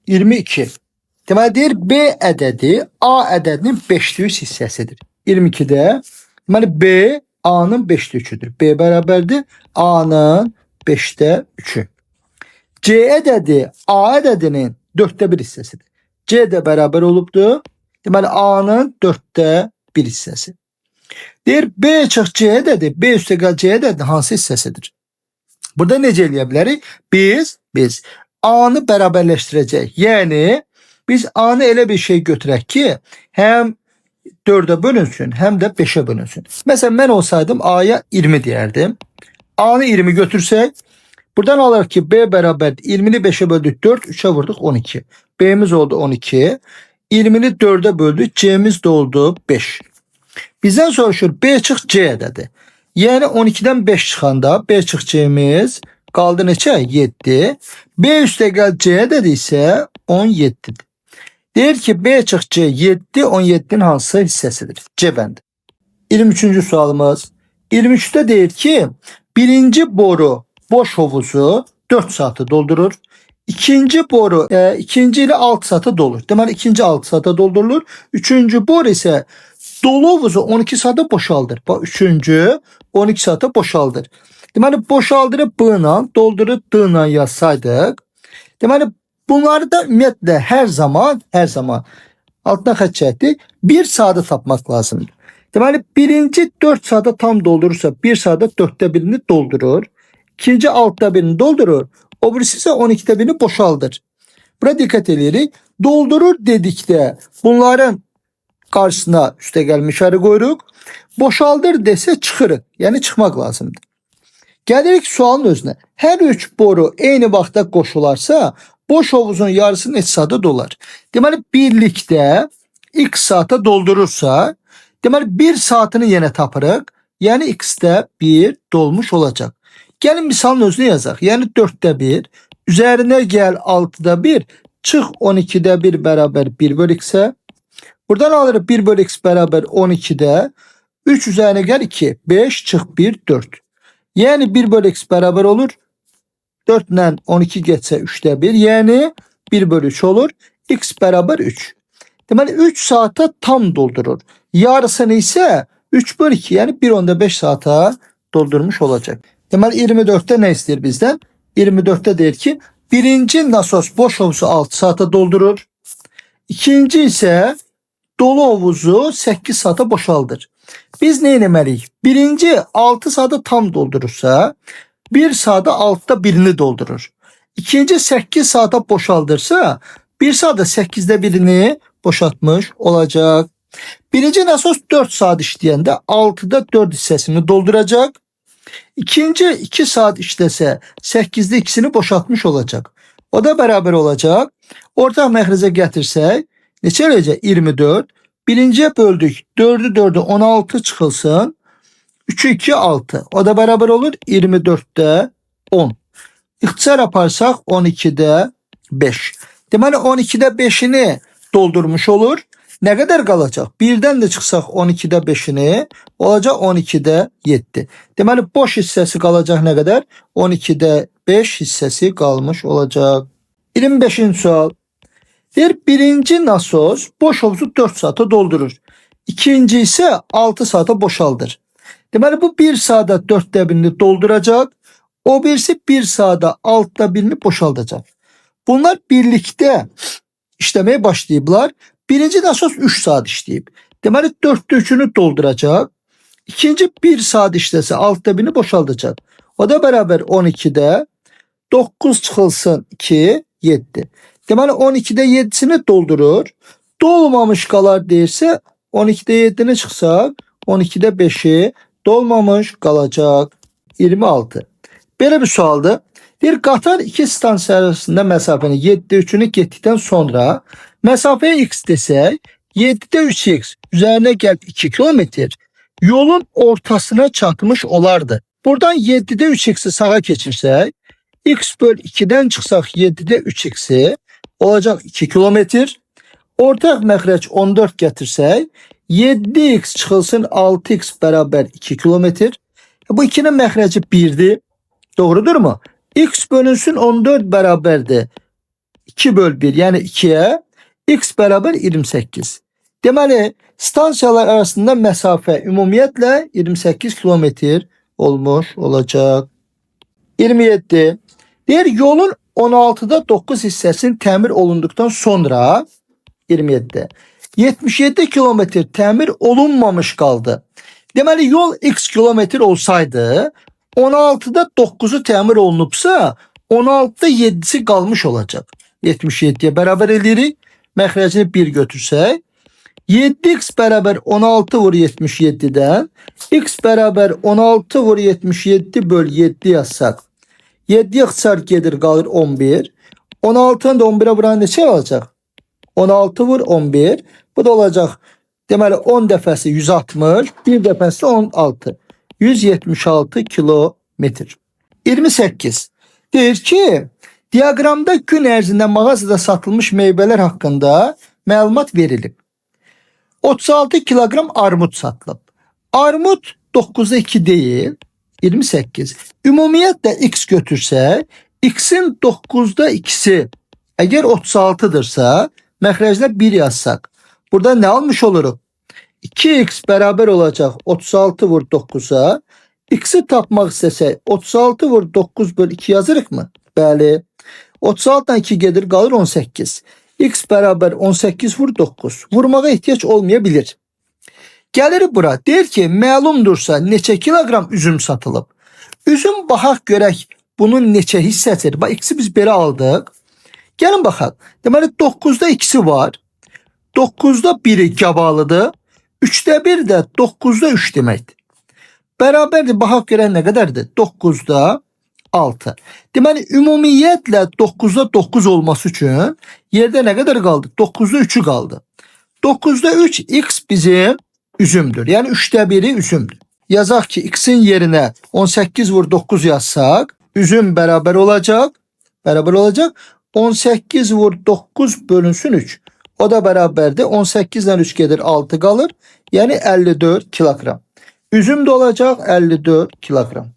22. Deməli deyir B ədədi A ədədinin 5-də 3 hissəsidir. 22-də deməli B A-nın 5-də 3-üdür. B bərabərdir A-nın 5-də 3-ü. C ədədi A ədədinin 4-də 1 hissəsidir. C də bərabər olubdur. Deməli A-nın 4-də 1 hissəsi. Deyir B çıx C ədədi, B üstəgəl C ədədinin hansı hissəsidir? Burada necə eləyə bilərik? Biz A-nı bərabərləşdirəcəyik. Yəni biz A-nı elə bir şey götürək ki, həm 4-ə bölünsün, həm də 5-ə bölünsün. Məsələn, mən olsaydım A-ya 20 deyərdim. A-nı 20 götürsək, buradan alırıq ki, B bərabər 20-ni 5-ə böldük 4, 3-ə vurduq 12. B-miz oldu 12. 20-ni 4-ə böldük, C-miz də oldu 5. Bizdən soruşur B çıx C ədədi. Yəni 12-dən 5 çıxanda B çıx C-miz qaldı neçə? 7. B üstəgəl C ədədi isə 17-dir. Deyir ki B çıx C 7, 17-nin hansı hissəsidir? C bəndi. 23-cü sualımız. 23-də deyir ki birinci boru boş hovuzu 4 saatı doldurur. İkinci boru ikinci ilə 6 saata dolur. Deməli ikinci 6 saata doldurulur. Üçüncü boru isə dolu hovuzu 12 saata boşaldır. Bax üçüncü 12 saata boşaldır. Deməli boşaldırıb B ilə, doldurub D ilə yazsaydıq. Deməli bunları da ümumiyyətlə hər zaman altına xətt çəkdik. 1 saatı tapmaq lazımdır. Deməli birinci 4 saata tam doldurursa 1 saata 4-də birini doldurur. İkinci 6-da birini doldurur. O birisi isə 12-də birini boşaldır. Bura diqqət eləyirik. Doldurur dedikdə bunların qarşısına üstəgəl işarə qoyuruq. Boşaldır desə çıxırıq. Yəni çıxmaq lazımdır. Gəlirik sualın özünə. Hər üç boru eyni vaxtda qoşularsa, boş hovuzun yarısı neçə saata dolar? Deməli birlikdə x saata doldurursa, deməli 1 saatını yenə tapırıq. Yəni x-də 1 dolmuş olacaq. Gəlin misalın özünü yazaq. Yəni 4-də 1, üzərinə gəl 6-da 1, çıx 12-də 1 bərabər 1 bölü x-ə. Buradan alırıq 1 bölü x bərabər 12-də 3 üzərinə gəl 2, 5 çıx 1, 4. Yəni 1 bölü x bərabər olur. 4 ilə 12 getsə 3-də 1, yəni 1 bölü 3 olur. X bərabər 3. Deməli 3 saata tam doldurur. Yarısını isə 3 bölü 2, yəni 1,5 saata doldurmuş olacaq. Deməli 24-də nə istəyir bizdən? 24-də deyir ki, birinci nasos boş hovuzu 6 saata doldurur. İkinci isə dolu hovuzu 8 saata boşaldır. Biz nə etməliyik? Birinci 6 saata tam doldurursa, 1 saata 6-da birini doldurur. İkinci 8 saata boşaldırsa, 1 saata 8-də birini boşaltmış olacaq. Birinci nasos 4 saat işləyəndə 6-da 4 hissəsini dolduracaq. İkinci 2 saat işləsə 8-də ikisini boşaltmış olacaq. O da bərabər olacaq. Ortaq məxrəcə gətirsək neçə eləyəcək? 24. Birinciyə böldük. 4-ü 4-ü 16 çıxılsın. 3-ü 2 6. O da bərabər olur 24-də 10. İxtisar aparsaq 12-də 5. Deməli 12-də 5-ini doldurmuş olur. Nə qədər qalacaq? Birdən də çıxsaq 12-də 5-ini olacaq 12-də 7. Deməli boş hissəsi qalacaq nə qədər? 12-də 5 hissəsi qalmış olacaq. 25-ci sual. Deyir birinci nasos boş hovuzu 4 saata doldurur. İkinci isə 6 saata boşaldır. Deməli bu 1 saata 4-də birini dolduracaq. O birisi 1 saata 6-da birini boşaldacaq. Bunlar birlikdə işləməyə başlayıblar. Birinci nasos 3 saat işləyib. Deməli 4-də 3-ünü dolduracaq. İkinci 1 saat işləsə 6-da birini boşaldacaq. O da bərabər 12-də 9 çıxılsın 2, 7. Deməli 12-də 7-sini doldurur. Dolmamış qalar deyirsə 12-də 7-ni çıxsaq 12-də 5-i dolmamış qalacaq. 26. Belə bir sualdır. Deyir qatar iki stansiya arasında məsafəni 7-də 3-ünü getdikdən sonra məsafəyə x desək 7-də 3x üzərinə gəl 2 kilometr yolun ortasına çatmış olardı. Buradan 7-də 3x-i sağa keçirsək x böl 2-dən çıxsaq 7-də 3x-i olacaq 2 kilometr. Ortaq məxrəc 14 gətirsək 7x çıxılsın 6x bərabər 2 kilometr. Bu 2-nin məxrəci 1-dir. Doğrudur mu? X bölünsün 14 bərabərdir. 2 böl 1, yəni 2-yə x bərabər 28. Deməli, stansiyalar arasında məsafə ümumiyyətlə 28 kilometr olmuş olacaq. 27. Deyir, yolun 16-da 9 hissəsinin təmir olunduqdan sonra 27. 77 kilometr təmir olunmamış qaldı. Deməli, yol x kilometr olsaydı 16-da 9-u təmir olunubsa 16-da 7-si qalmış olacaq. 77-yə bərabər eləyirik. Məxrəcini 1 götürsək 7x bərabər 16 vur 77-dən x bərabər 16 vur 77 böl 7 yazsaq 7 ixtisar gedir qalır 11. 16-nı da 11-ə vuran neçə olacaq? 16 vur 11. Bu da olacaq. Deməli 10 dəfəsi 160, bir dəfəsi 16. 176 kilometr. 28. Deyir ki, diaqramda gün ərzində mağazada satılmış meyvələr haqqında məlumat verilib. 36 kiloqram armud satılıb. Armud 9-da 2 deyil, 28. Ümumiyyətlə x götürsək, x-in 9-da 2-si əgər 36-dırsa, məxrəclə 1 yazsaq, burada nə almış oluruq? 2x bərabər olacaq 36 vur 9-a. X-i tapmaq istəsək 36 vur 9 böl 2 yazırıq mı? Bəli. 36-dan 2 gedir qalır 18. X bərabər 18 vur 9. Vurmağa ehtiyac olmaya bilir. Gəlir bura. Deyir ki, məlumdursa neçə kiloqram üzüm satılıb? Üzüm baxaq görək bunun neçə hissəsidir. Bax, x-i biz belə aldıq. Gəlin baxaq. Deməli 9-da 2-si var. 9-da 1-i gabalıdır. 3-də 1 də 9-da 3 deməkdir. Bərabərdir. Baxaq görək nə qədərdir? 9-da 6. Deməli, ümumiyyətlə 9-da 9 olması üçün yerdə nə qədər qaldı? 9-da 3-ü qaldı. 9-da 3 x bizim üzümdür. Yəni 3-də 1-i üzümdür. Yazaq ki, x-in yerinə 18 vur 9 yazsaq, üzüm bərabər olacaq. Bərabər olacaq. 18 vur 9 bölünsün 3. O da bərabərdir. 18 ilə 3 gedir 6 qalır. Yəni 54 kiloqram. Üzüm də olacaq 54 kiloqram.